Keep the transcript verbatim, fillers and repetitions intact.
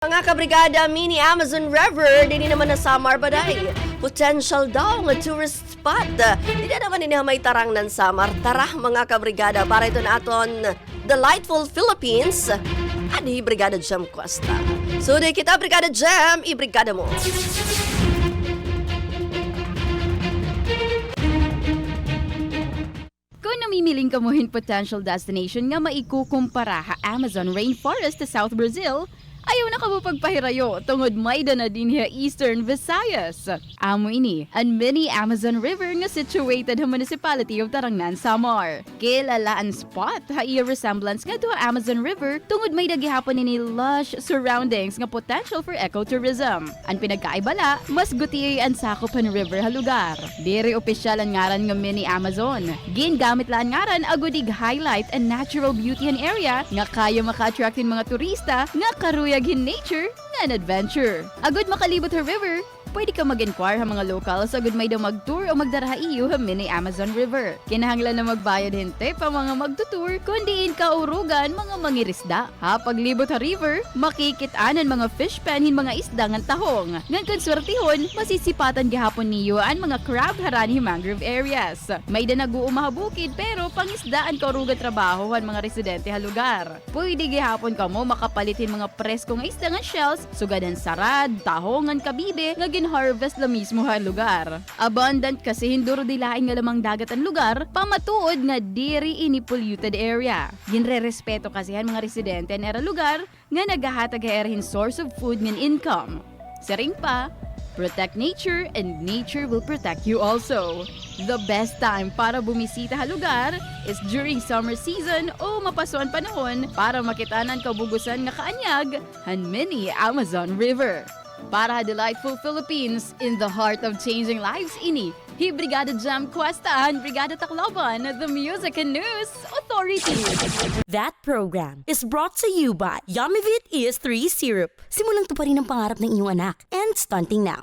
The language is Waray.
Mga kabrigada, mini Amazon River, dinhi naman ha Samar, baday. Potential daw nga tourist spot. Dida naman ini ha may Tarangnan, Samar. Tara, mga kabrigada, para ito na aton Delightful Philippines. Adi, Brigada Jem Cuesta. So, di kita, Brigada Jem, ibrigada mo. Kon namimiling kamo hin potential destination nga maikukumpara ha Amazon rainforest ha South Brazil, ayaw na kamo pagpahirayo tungod may-ada na dinhi ha Eastern Visayas. Amo ini an mini Amazon River nga situated ha municipality of Tarangnan, Samar. Kilala an spot ha iya resemblance ngadto ha Amazon River tungod may-ada gihapon ini lush surroundings nga potential for ecotourism. An pinagkaiba la, mas gutiay an sakop han river ha lugar. Diri opisyal an ngaran nga Mini Amazon. Gingamit la an ngaran agod ig-highlight an natural beauty han area nga kaya maka-attract hin mga turista nga karuyag hin nature ngan adventure. Agod makalibot ha river, pwede ka mag-inquire ha mga locals agod may-ada mag-tour o magdara ha iyo ha Mini Amazon River. Kinahanglan na magbayad hin tip an mga magtutour kon diin kaurugan mga mangirisda. Ha paglibot ha river, makikit-an an mga fish pen hin mga isda ngan tahong. Ngan kon swertehon, masisipatan gihapon niyo an mga crab harani hi mangrove areas. May-ada nag-uuma ha bukid, pero pangisda an kaurugan trabaho han mga residente ha lugar. Pwede gihapon kamo makapalit hin mga presko nga isda ngan shells, sugad han sarad, tahong ngan kabibe nga gin-harvest la mismo ha lugar. Abundant kasi hin durodilain nga lamang dagat an lugar, pamatuod nga diri ini polluted area. Ginrerespeto kasi han mga residente an ira lugar nga nagahatag ha ira hin source of food ngan income. Siring pa, "Protect nature and nature will protect you also." The best time para bumisita ha lugar is during summer season o mapaso an panahon para makit-an an kabug-osan nga kaanyag han Mini Amazon River. Para ha Delightful Philippines, in the heart of changing lives, ini hi Brigada Jem Cuesta han Brigada Tacloban, the Music and News Authority. That program is brought to you by Yummyvit E S three Syrup. Simulang tuparin ang pangarap ng iyong anak. End stunting now.